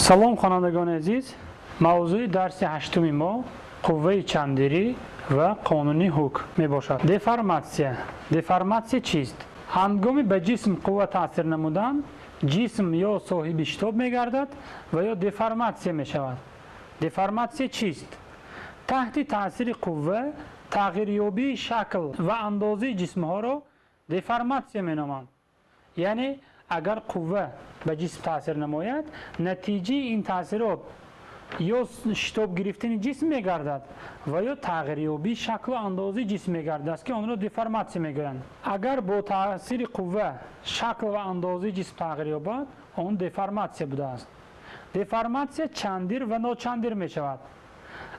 Салом, хонандагони азиз. Мавзӯи дарси ҳаштуми мо қувваи чандирӣ ва қонуни Ҳук мебошад. Деформатсия. Деформатсия чист? Ҳангоми ба ҷисм қувва таъсир намудан, ҷисм ё соҳиби шитоб мегардад ва ё деформатсия мешавад. Деформатсия чист? Таҳти таъсири қувва тағйирёбии шакл ва андозаи ҷисмҳоро деформатсия меноманд. Яъне агар қувва ба ҷисм таъсир намояд, натиҷаи ин таъсирот ё шитоб гирифтани ҷисм мегардад ва ё тағйирёбии шаклу андозаи ҷисм мегардад, ки онро деформатсия мегӯянд. Агар бо таъсири қувва шакл ва андозаи ҷисм тағйир ёбад, он деформатсия будааст. Деформатсия чандир ва ночандир мешавад.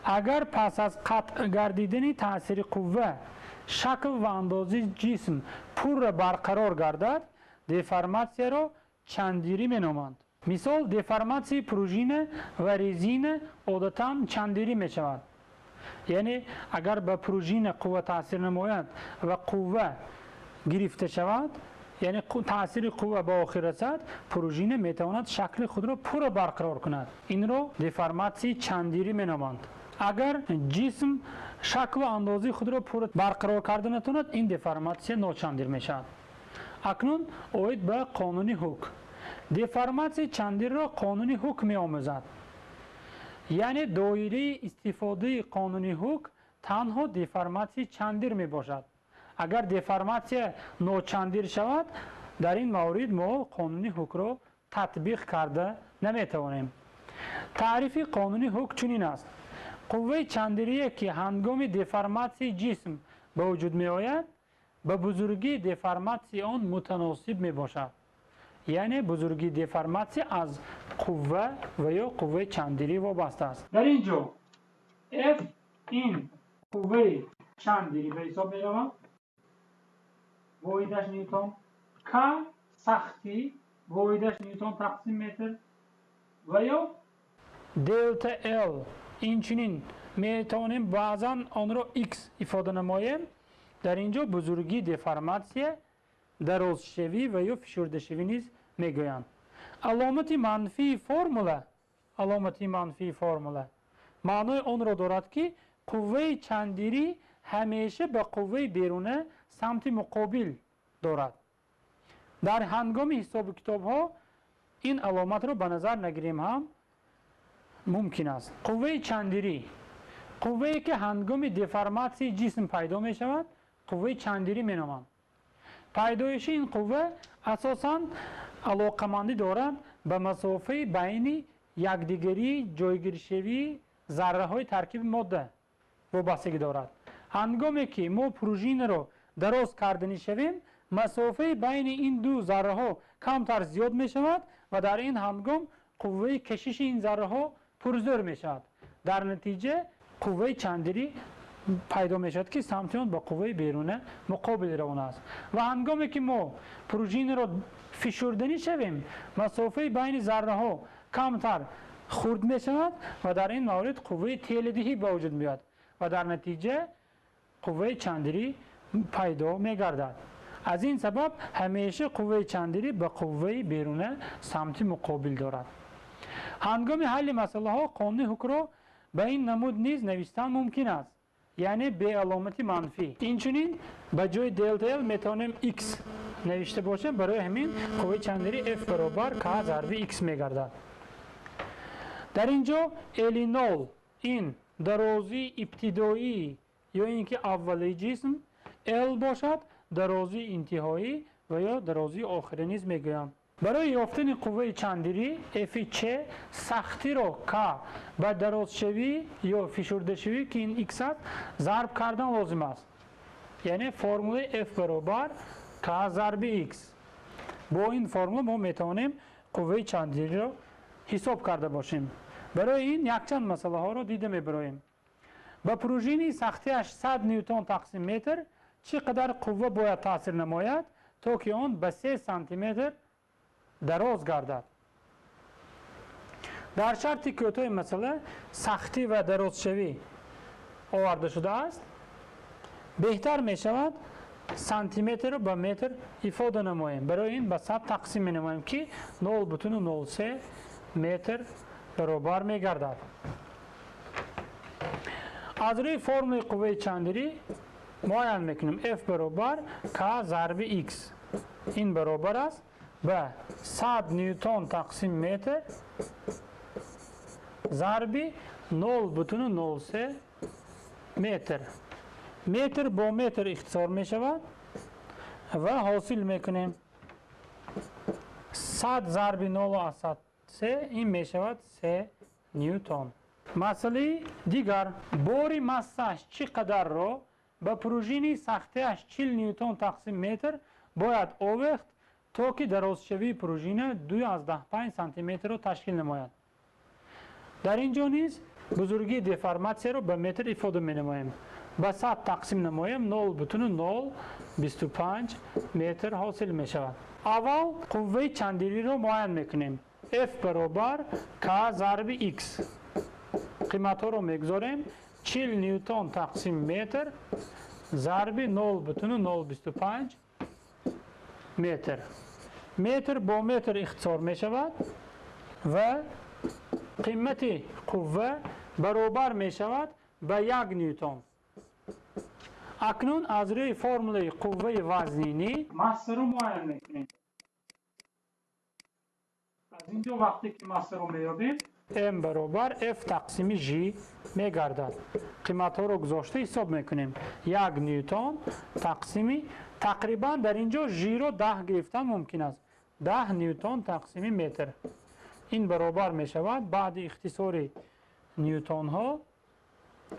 Агар пас аз қатъ гардидани таъсири қувва шакл ва андозаи ҷисм пурра барқарор гардад, деформатсияро чандирӣ меноманд. Мисол, деформатсияи пружина ва резина одатан чандирӣ мешавад. Яъне агар ба пружина қувва таъсир намояд ва қувва гирифта шавад, яъне таъсири қувва ба охир расад, пружина метавонад шакли худро пурра барқарор кунад. Инро деформатсияи чандирӣ меноманд. Агар ҷисм шаклу андозаи худро пурра барқарор карда натавонад, ин деформатсия ночандир мешавад. Акнун оид ба қонуни Ҳук. Деформатсияи чандирро қонуни Ҳук меомӯзад. Яъне доираи истифодаи қонуни Ҳук танҳо деформатсияи чандир мебошад. Агар деформатсия ночандир шавад, дар ин маврид мо қонуни Ҳукро татбиқ карда наметавонем. Таърифи қонуни Ҳук чунин аст: қувваи чандирие, ки ҳангоми деформатсияи ҷисм ба вуҷуд меояд, ба бузургии деформатсияи он мутаносиб мебошад. Яъне бузургии деформатсия аз қувва ва ё қувваи чандирӣ вобаста аст. Дар ин ҷо F ин қувваи чандирӣ ба ҳисоб меравад, воҳидаш ньютон, К сахтӣ, воҳидаш ньютон тақсим метр ва ё делта Л. Инчунин метавонем баъзан онро X ифода намоем. Дар ин ҷо бузургии деформатсия, дарозшавӣ ва ё фишурдашавӣ низ мегӯянд. Аломати манфии формула маънои онро дорад, ки қувваи чандирӣ ҳамеша ба қувваи беруна самти муқобил дорад. Дар ҳангоми ҳисобу китобҳо ин аломатро ба назар нагирем ҳам мумкин аст. Қувваи чандирӣ: қуввае, ки ҳангоми деформатсияи ҷисм пайдо мешавад, қувваи чандирӣ меноманд. Пайдоиши ин қувва асосан алоқамандӣ дорад ба масофаи байни якдигарии ҷойгиршавии зарраҳои таркиби модда вобастагӣ дорад. Ҳангоме ки мо пружинаро дароз карданӣ шавем, масофаи байни ин ду зарраҳо камтар зиёд мешавад ва дар ин ҳангом қувваи кашиши ин зарраҳо пурзӯр мешавад. Дар натиҷа қувваи чандирӣ пайдо мешавад, ки самти он ба қувваи беруна муқобили равона аст. Ва ҳангоме ки мо пружинаро фишурданӣ шавем, масофаи байни зарраҳо камтар хурд мешавад ва дар ин маврид қувваи теладиҳӣ ба вуҷуд меояд ва дар натиҷа қувваи чандирӣ пайдо мегардад. Аз ин сабаб ҳамеша қувваи чандирӣ ба қувваи беруна самти муқобил дорад. Ҳангоми ҳалли масъалаҳо қонуни Ҳукро ба ин намуд низ навистан мумкин аст, яъне беаломати манфӣ. Инчунин ба ҷои делта Л метавонем X навишта бошем. Барои ҳамин қувваи чандирӣ F баробар К зарби X мегардад. Дар ин ҷо Ли нол ин дарозии ибтидоӣ ё ин ки аввалии ҷисм, Л бошад дарозии интиҳоӣ ва ё дарозии охирӣ низ мегӯянд. Барои ёфтани қувваи чандирӣ Ф Ч, сахтиро К ба дарозшавӣ ё фишурдашавӣ, ки ин X аст, зарб кардан лозим аст. Яъне формулаи F баробар К зарби X. Бо ин формула мо метавонем қувваи чандириро ҳисоб карда бошем. Барои ин якчанд масъалаҳоро дида мебароем. Ба пружини сахтиаш 100 ньютон тақсим метр чӣ қадар қувва бояд таъсир намояд, то ки он ба 3 сантиметр дароз гардад? Дар шарти кӯтоҳи масъала сахтӣ ва дарозшавӣ оварда шудааст. Беҳтар мешавад сантиметрро ба метр ифода намоем. Барои ин ба 100 тақсим менамоем, ки 0,03 метр баробар мегардад. Аз рӯи формулаи қувваи чандирӣ муайян мекунем. F баробар K зарби X. Ин баробар аст ба 100 ньютон тақсим метр зарби 0,03 метр. Метр бо метр ихтисор мешавад ва ҳосил мекунем 100 зарби 0,3, ин мешавад 3 ньютон. Масъалаи дигар: бори массааш чӣ қадарро ба пружини сахтиаш 40 ньютон тақсим метр бояд овехт, то ки дарозшавии пружина 2,5 сантиметрро ташкил намояд? Дар ин ҷо низ бузургии деформатсияро ба метр ифода менамоем. Ба 100 тақсим намоем, 0,025 метр ҳосил мешавад. Аввал қувваи чандириро муайян мекунем. F баробар К зарби X. Қиматҳоро мегузорем: 40 ньютон тақсим метр зарби 0,025 метр. Метр бо метр ихтисор мешавад ва қимати қувва баробар мешавад ба 1 ньютон. Акнун аз рӯи формулаи қувваи вазнинӣ массаро муайян мекунем. Аз ин ҷо вақте ки массаро меёбем, m баробар f тақсими g мегардад. Қиматҳоро гузошта ҳисоб мекунем: 1 ньютон тақсими, тақрибан дар ин ҷо g-ро 10 гирифтан мумкин аст, 10 ньютон тақсими метр. Ин баробар мешавад, баъди ихтисори ньютонҳо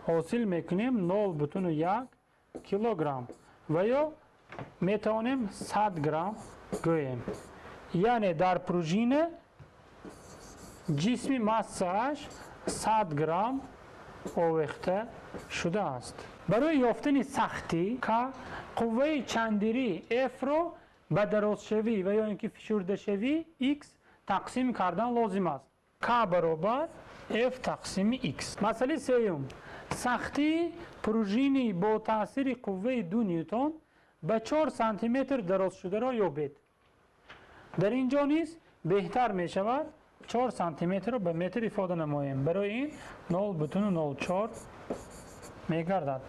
ҳосил мекунем 0,1 килограмм ва ё метавонем 100 грамм гӯем. Яъне дар пружина ҷисми массааш 100 грамм овехта шудааст. Барои ёфтани сахтӣ к қувваи чандирӣ f-ро ба дарозшавӣ ва ё ин ки фишурдашавӣ x тақсим кардан лозим аст. К баробар f тақсими x. Масъалаи сеюм: сахтии пружини бо таъсири қувваи 2 ньютон ба 4 сантиметр дарозшударо ёбед. Дар ин ҷо низ беҳтар мешавад 4 сантиметрро ба метр ифода намоем. Барои ин 0,04 мегардад.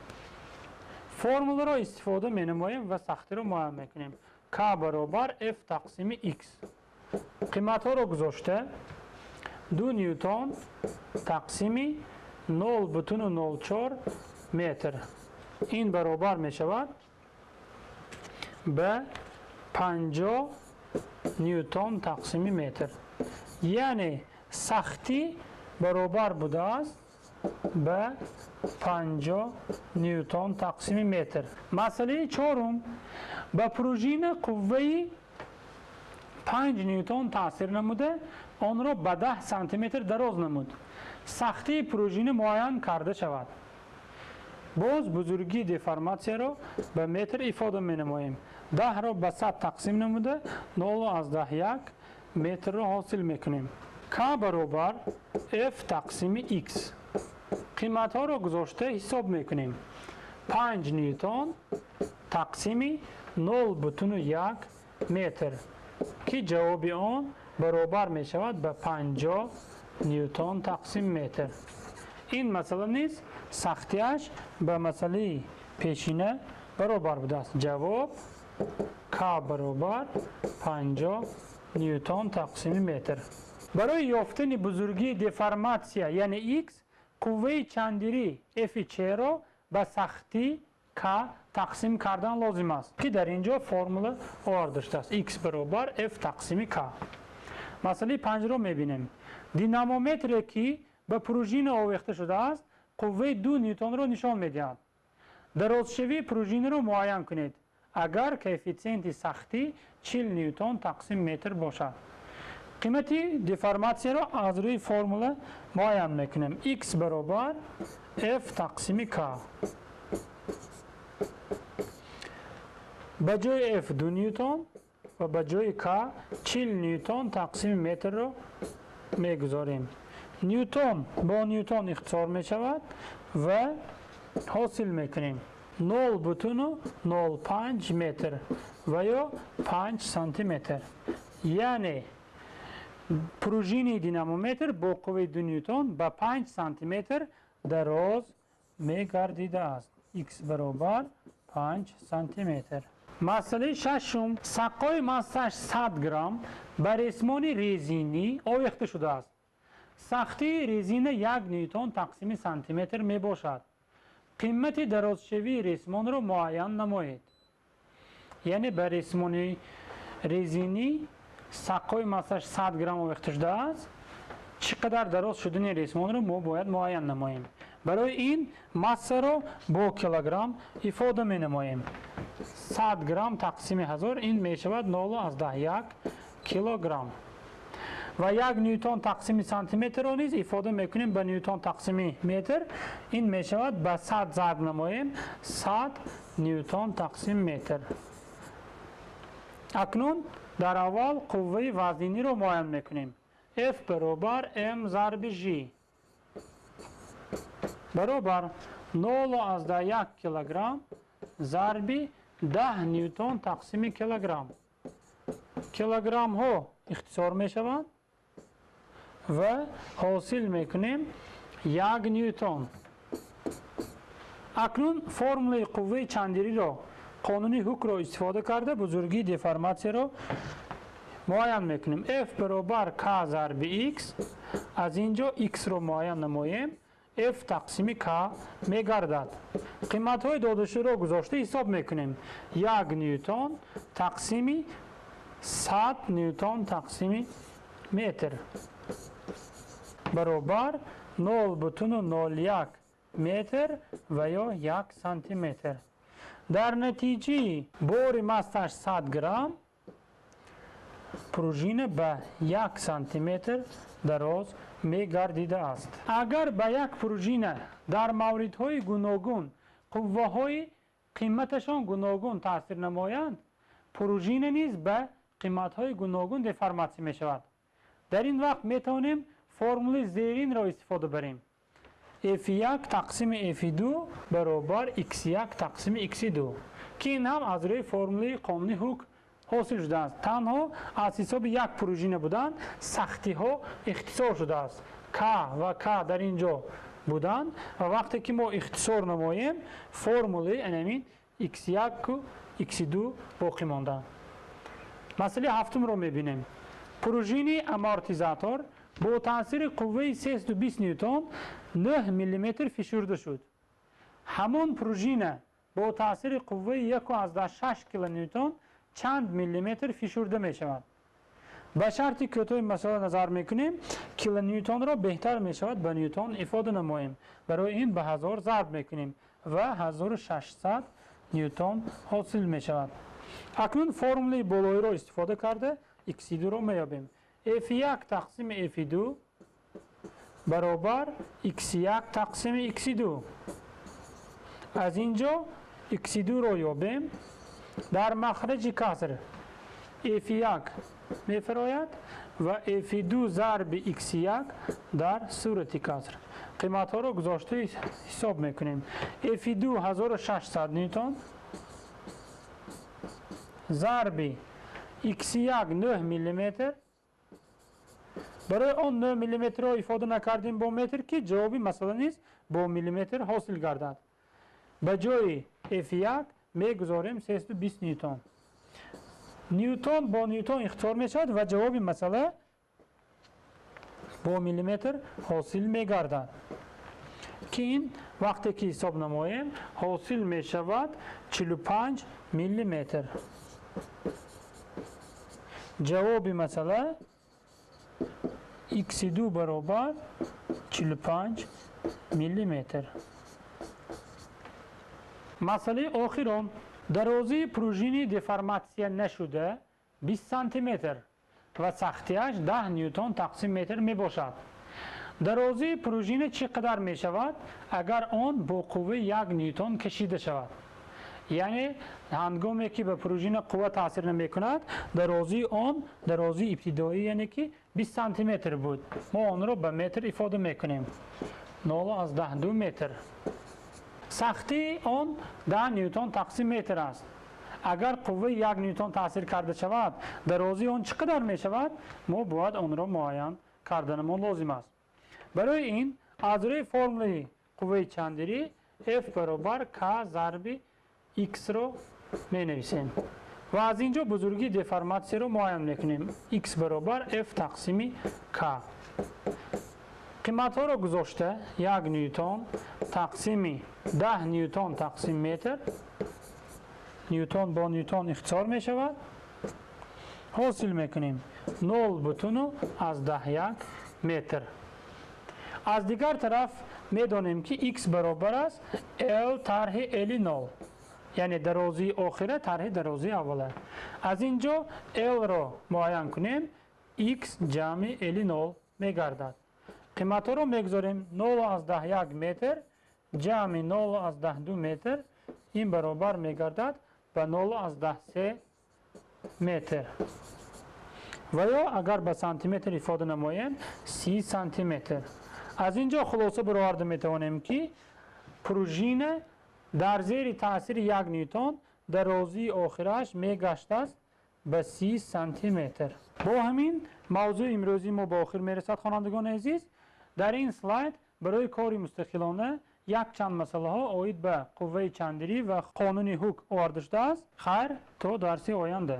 Формуларо истифода менамоем ва сахтиро муайян мекунем. К баробар f тақсими x. Қиматҳоро гузошта, 2 ньютон тақсими 0,04 метр, ин баробар мешавад ба 50 ньютон тақсими метр. Яъне сахтӣ баробар будааст ба 50 ньютон тақсими метр. Масъалаи чорум: ба пружина қувваи 5 ньютон таъсир намуда, онро ба 10 сантиметр дароз намуд. Сахтии пружина муайян карда шавад. Боз бузургии деформатсияро ба метр ифода менамоем. 10-ро ба 100 тақсим намуда, 0,1 метрро ҳосил мекунем. К баробар f тақсими x. Қиматҳоро гузошта ҳисоб мекунем: 5 ньютон тақсими 0,1 метр, ки ҷавоби он баробар мешавад ба 50 ньютон тақсим метр. Ин масъала низ сахтиаш ба масъалаи пешина баробар будааст. Ҷавоб: к баробар 50 ньютон тақсими метр. Барои ёфтани бузургии деформатсия, яъне x, қувваи чандирӣ fч-ро ба сахтӣ к тақсим кардан лозим аст, ки дар ин ҷо формула оварда шудааст: x баробар f тақсими к. Масъалаи панҷро мебинем. Динамометре, ки ба пружина овехта шудааст, қувваи 2 ньютонро нишон медиҳад. Дарозшавии пружинаро муайян кунед, агар коэффитсиенти сахтӣ 40 ньютон тақсим метр бошад. Қимати деформатсияро аз рӯи формула муайян мекунем: x баробар f тақсими к. Ба ҷои f 2 ньютон ва ба ҷои к 40 ньютон тақсими метрро мегузорем. Ньютон бо ньютон ихтисор мешавад ва ҳосил мекунем 0,05 метр ва ё 5 сантиметр. Яъне Пружини динамометр бо қувваи 2 ньютон ба 5 сантиметр дароз мегардидааст. Х баробар 5 сантиметр. Масъалаи шашум: саққои массааш 100 грамм ба ресмони резинӣ овехта шудааст. Сахтии резина 1 ньютон тақсими сантиметр мебошад. Қимати дарозшавии ресмонро муайян намоед. Яъне ба ресмони резинӣ саққои массаш 100 грамм овехта шудааст. Чӣ қадар дароз шудани ресмонро мо бояд муайян намоем. Барои ин массаро бо килограмм ифода менамоем. 100 грамм тақсими 1000 ин мешавад 0,1 килограмм. Ва 1 ньютон тақсими сантиметрро низ ифода мекунем ба ньютон тақсими метр. Ин мешавад ба 100 зарб намоем 100 ньютон тақсим метр. Акнун дар аввал қувваи вазниниро муайян мекунем. F баробар m зарби G баробар 0,1 килограмм зарби 10 ньютон тақсими килограмм. Килограммҳо ихтисор мешаванд ва ҳосил мекунем 1 ньютон. Акнун формулаи қувваи чандириро, қонуни Ҳукро истифода карда, бузургии деформатсияро муайян мекунем. F баробар К зарби X. Аз ин ҷо X-ро муайян намоем, F тақсими К мегардад. Қиматҳои додашударо гузошта ҳисоб мекунем. 1 ньютон тақсими 100 ньютон тақсими метр баробар 0,01 метр ва ё 1 сантиметр. Дар натиҷаи бори массаш 100 грамм пружина ба 1 сантиметр дароз мегардидааст. Агар ба як пружина дар мавридҳои гуногун қувваҳои қиматашон гуногун таъсир намоянд, пружина низ ба қиматҳои гуногун деформатсия мешавад. Дар ин вақт метавонем формулаи зеринро истифода барем. F1 тақсими F2 баробар X1 тақсими X2, ки ин ҳам аз рӯи формулаи қонуни Ҳук ҳосил шудааст. Танҳо аз ҳисоби як пружина будан сахтиҳо ихтисор шудааст. К ва К дар ин ҷо буданд ва вақте ки мо ихтисор намоем, формулаи анамин X1 X2 боқӣ монданд. Масъалаи ҳафтумро мебинем. Пружини амортизатор бо таъсири қувваи 320 ньютон 9 мм фишурда шуд. Ҳамон пружина бо таъсири қувваи 1,6 килоньютон чанд миллиметр фишурда мешавад? Ба шарти кӯтоҳи масъала назар мекунем, килоньютонро беҳтар мешавад ба ньютон ифода намоем. Барои ин ба 1000 зарб мекунем ва 1600 ньютон ҳосил мешавад. Акнун формулаи болоиро истифода карда x2-ро меёбем. F1 тақсими F2 баробар x1 тақсими x2. Аз ин ҷо x2-ро ёбем. Дар махраҷи каср F1 мефарояд ва F2 зарби x1 дар сурати каср. Қиматҳоро гузошта ҳисоб мекунем. F2 1600 ньютон зарби x1 9 мм. Барои он 9 миллиметрро ифода накардем бо метр, ки ҷавоби масъала низ бо миллиметр ҳосил гардад. Ба ҷои F1 мегузорем 320 ньютон. Ньютон бо ньютон ихтисор мешавад ва ҷавоби масъала бо миллиметр ҳосил мегардад, ки ин вақте ки ҳисоб намоем, ҳосил мешавад 45 миллиметр. Ҷавоби масъала x2 баробар 45 миллиметр. Масъалаи охирон: дарозии пружини деформатсия нашуда 20 сантиметр ва сахтиаш 10 ньютон тақсим метр мебошад. Дарозии пружина чӣ қадар мешавад, агар он бо қувваи 1 ньютон кашида шавад? Яъне ҳангоме ки ба пружина қувва таъсир намекунад, дарозии он дарозии ибтидоӣ, яъне ки 20 сантиметр буд. Мо онро ба метр ифода мекунем, 0,2 метр. Сахтии он 10 ньютон тақсим метр аст. Агар қувваи 1 ньютон таъсир карда шавад, дарозии он чӣ қадар мешавад? Мо бояд онро муайян карданамон лозим аст. Барои ин аз рӯи формулаи қувваи чандирӣ F баробар K зарби X-ро менависем ва аз ин ҷо бузургии деформатсияро муайян мекунем. X баробар F тақсими K. Қиматҳоро гузошта, 1 ньютон тақсими 10 ньютон тақсим метр, ньютон бо ньютон ихтисор мешавад, ҳосил мекунем 0,1 метр. Аз дигар тараф медонем, ки x баробар аст l тарҳи l 0, яъне дарозии охира тарҳи дарозии аввала. Аз ин ҷо l-ро муайян кунем, x ҷамъи l 0 мегардад. Қиматҳоро мегузорем: 0,1 метр ҷамъи 0,2 метр, ин баробар мегардад ба 0,3 метр ва ё агар ба сантиметр ифода намоем, 30 сантиметр. Аз ин ҷо хулоса бароварда метавонем, ки пружина дар зери таъсири 1 ньютон дарозии охирааш мегаштааст ба 30 сантиметр. Бо ҳамин мавзӯи имрӯзии мо ба охир мерасад. Хонандагони азиз, дар ин слайд барои кори мустақилона якчанд масъалаҳо оид ба қувваи чандирӣ ва қонуни Ҳук оварда шудааст. Хайр, то дарси оянда.